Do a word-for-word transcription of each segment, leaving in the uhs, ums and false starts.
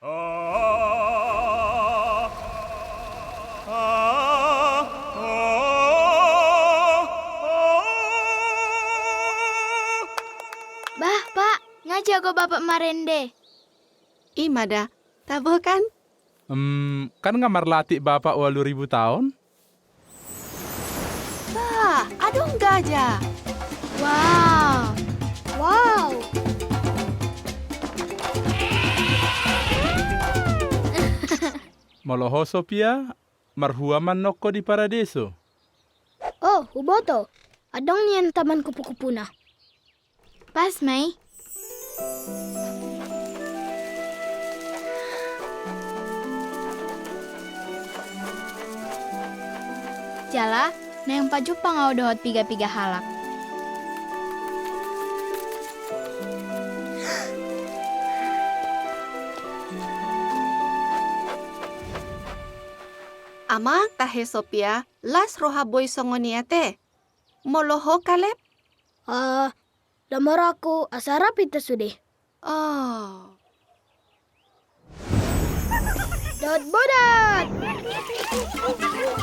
Bah, Pak, nga jago Bapak marende? I ma da, tabo kan? Em, kan nga marlatik Bapak ualu ribu taon? Bah, adong gaja. Wow. Wow. Molo ho Sopia, marhua ma annon ho di Paradeso? O, huboto. Adong nian taman kupu-kupuna. Pas ma i. Jala, naeng pajumpang ahu dohot piga-piga halak. Amang, tahe Sopia, las roha boi songon i ate. Molo ho Kaleb? Ah, lomo rohangku, asa rap hita sude. Oh. Dot bodat!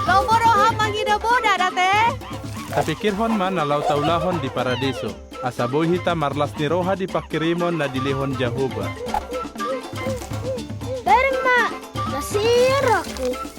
Lomo roha mangida bodat ate. Tapikirhon ma na laho taulahon di Paradeso, asa boi hita marlas ni roha di pangkirimon na dilehon Jahowa. Bereng ma, las ia rohangku.